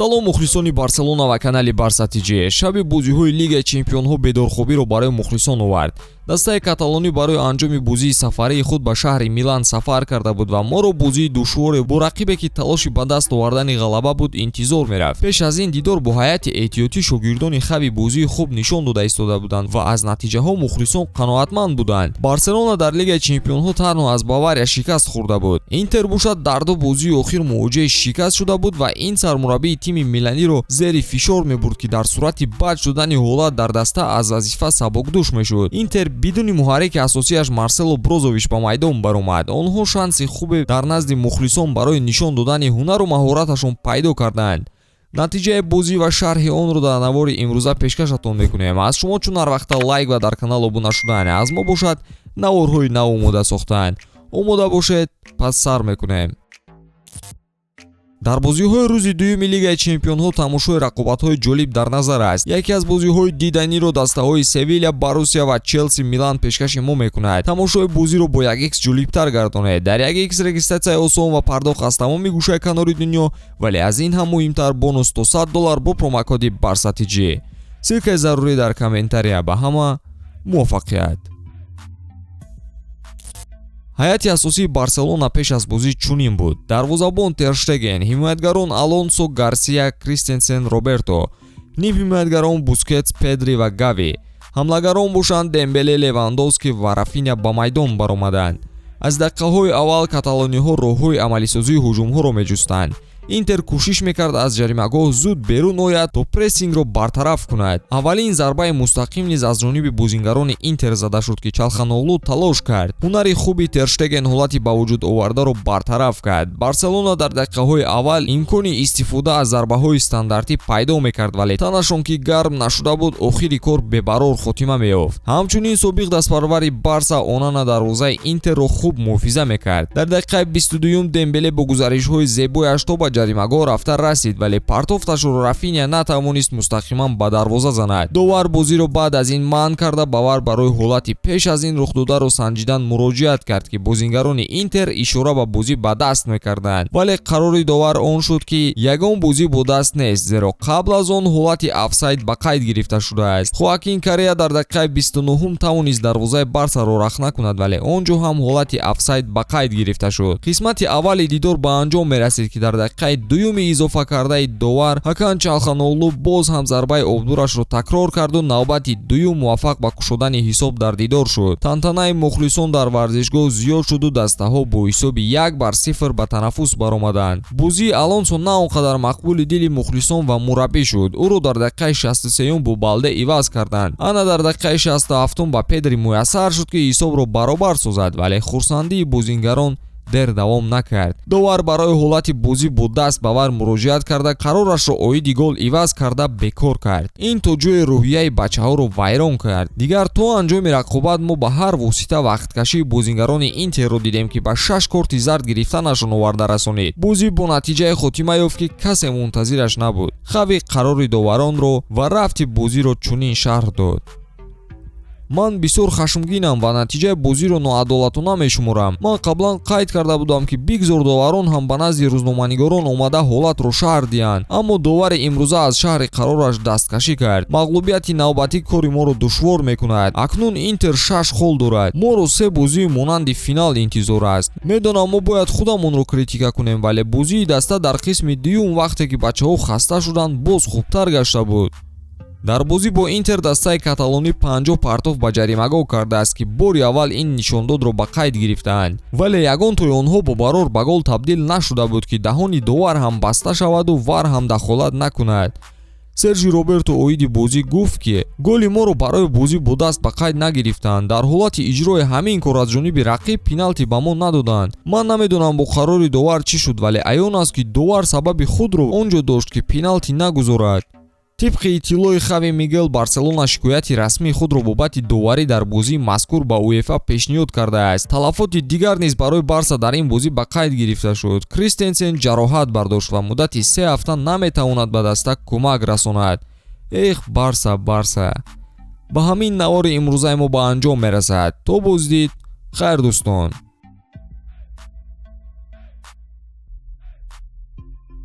Салом, мухлисони Барселона ва канали Барса ТЖ. Шаби бозиҳои Лигаи чемпионҳо бедорхобиро барои мухлисон овард. Дастаи каталонӣ барои анҷоми бозии сафарии худ ба шаҳри Милан сафар карда буд ва моро бозии душворе бо рақибе, ки талоши ба даст овардани ғалаба буд, интизор мерафт. Пеш аз ин дидор бо ҳайати эҳтиётӣ шогирдони Хави бозии хуб нишон дода истода буданд ва аз натиҷаҳо мухлисон қаноатманд буданд. Барселона дар Лигаи чемпионҳо танҳо аз Бавария шикаст хӯрда буд. Интер бошад, дар ду бозии охир мувоҷеҳи шикаст шуда буд ва ин сармураббии тими миланиро зери фишор мебурд, ки дар сурати бад шудани ҳолат дар даста аз вазифа сабукдӯш мешуд. Интер бидуни муҳаррики асосиаш Марсело Брозович ба майдон баромад. Онҳо шанси хубе дар назди мухлисон барои нишон додани ҳунару маҳораташон пайдо карданд. Натиҷаи бозӣ ва шарҳи онро дар навори имрӯза пешкашатон мекунем. Аз шумо чун ҳар вақта лайк ва дар канал обуна шудан, аз мо бошад наворҳои нав омода сохтан. Омода бошед, пас сар мекунем. Дар бозиҳои рӯзи дуюми Лигаи чемпионҳо тамошои рақобатҳои ҷолиб дар назар аст. Яке аз бозиҳои диданиро дастаҳои Севиля Боруссия ва Челси Милан пешкаши мо мекунад. Тамошои бозиро бо 1x ҷолибтар гардонед. Дар 1x регистратсияи осон ва пардохт аз тамоми гӯшаи канори дунё, вале аз ин ҳам муҳимтар, бонус то 100 доллар бо промокоди БАРСАТИҷ. Ссылкаи зарурӣ дар комментария. Ба ҳама муваффақият! Ҳайати асосии Барселона пеш аз бозӣ чунин буд: дарвозабон Терштеген, ҳимоятгарон Алонсо, Гарсия, Кристенсен, Роберто, нимҳимоятгарон Бускетс, Педри ва Гави, ҳамлагарон бошанд Дембеле, Левандовски ва Рафиня ба майдон баромаданд. Аз дақиқаҳои аввал каталониҳо роҳҳои амалисозии ҳуҷумҳоро меҷустанд. Интер кӯшиш мекард аз ҷаримагоҳ зуд берун ояд, то прессингро бартараф кунад. Аввалин зарбаи мустақим низ аз ҷониби бозингарони Интер зада шуд, ки Чалханоғлу талош кард. Ҳунари хуби Терштеген ҳолати ба вуҷуд овардаро бартараф кард. Барселона дар дақиқаҳои аввал имкони истифода аз зарбаҳои стандартӣ пайдо мекард, вале танашон, ки гарм нашуда буд, охири кор бебарор хотима меёфт. Ҳамчунин собиқ дастпарвари Барса Онана дарвозаи Интерро хуб муҳофиза мекард. Дар дақиқаи 22-юм Дембеле бо гузаришҳои зебояш то ба ҷаримагоҳ рафта расид, вале партофташро Рафиня натавонист мустақиман ба дарвоза занад. Довар бозиро баъд аз ин манъ карда, ба ВАР барои ҳолати пеш аз ин рухдодаро санҷидан муроҷиат кард, ки бозингарони Интер ишора ба бозӣ ба даст мекарданд, вале қарори довар он шуд, ки ягон бозӣ бо даст нест, зеро қабл аз он ҳолати офсайд ба қайд гирифта шудааст. Хоакин Корея дар дақиқаи 29-ум тавонист дарвозаи Барсаро рахна кунад, вале он ҷо ҳам ҳолати офсайд ба қайд гирифта шуд. Қисмати аввали дидор ба анҷом мерасид, ки дар дақиқаи дуюми изофакардаи довар Ҳакан Чалханоғлу боз ҳам зарбаи обдурашро такрор карду навбати дуюм муваффақ ба кушодани ҳисоб дар дидор шуд. Тантанаи мухлисон дар варзишгоҳ зиёд шуду дастаҳо бо ҳисоби 1-0 ба танаффус баромаданд. Бозии Алонсо на он қадар мақбули дили мухлисон ва мураббӣ шуд. Ӯро дар дақиқаи 63-юм бо Балде иваз карданд. Ана дар дақиқаи 67-ум ба Педри муяссар шуд, ки ҳисобро баробар созад, вале хурсандии бозингарон дер давом накард. Довар барои ҳолати бозӣ бо даст ба ВАР муроҷиат карда, қарорашро оиди гол иваз карда бекор кард. Ин то ҷои рӯҳияи бачаҳоро вайрон кард. Дигар то анҷоми рақобат мо ба ҳар восита вақткашии бозингарони Интерро дидем, ки ба шаш корти зард гирифтанашон оварда расонид. Бозӣ бо натиҷае хотима ёфт, ки касе мунтазираш набуд. Хави қарори доваронро ва рафти бозиро чунин шарҳ дод: «Ман бисёр хашмгинам ва натиҷаи бозиро ноадолатона мешуморам. Ман қаблан қайд карда будам, ки бигзор доварон ҳам ба назди рӯзноманигорон омада ҳолатро шарҳ диҳанд, аммо довари имрӯза аз шарҳи қарораш дасткашӣ кард. Мағлубияти навбатӣ кори моро душвор мекунад. Акнун Интер шаш хол дорад. Моро се бозии монанди финал интизор аст. Медонам, мо бояд худамонро критика кунем, вале бозии даста дар қисми дуюм, вақте ки бачаҳо хаста шуданд, боз хубтар гашта буд». Дар бозӣ бо Интер дастаи каталонӣ 50 партоф ба ҷаримагоҳ кардааст, ки бори аввал ин нишондодро ба қайд гирифтаанд, вале ягон тои онҳо бо барор ба гол табдил нашуда буд, ки даҳони довар ҳам баста шаваду ВАР ҳам дахолат накунад. Сержи Роберто оиди бозӣ гуфт, ки голи моро барои бозӣ бо даст ба қайд нагирифтанд. Дар ҳолати иҷрои ҳамин кор аз ҷониби рақиб пеналти ба мо надоданд. Ман намедонам, бо қарори довар чӣ шуд, вале аён аст, ки довар сабаби худро он ҷо дошт, ки пеналти нагузорад. Тибқи иттилои Хави Мигел, Барселона шикояти расмии худро бобати доварӣ дар бозии мазкур ба УЕФА пешниҳод кардааст. Талафоти дигар низ барои Барса дар ин бозӣ ба қайд гирифта шуд. Кристенсен ҷароҳат бардошт ва муддати 3 ҳафта наметавонад ба даста кӯмак расонад. Эх, Барса, Барса! Ба ҳамин навори имрӯзаи мо ба анҷом мерасад. То боздид, хайр, дӯстон.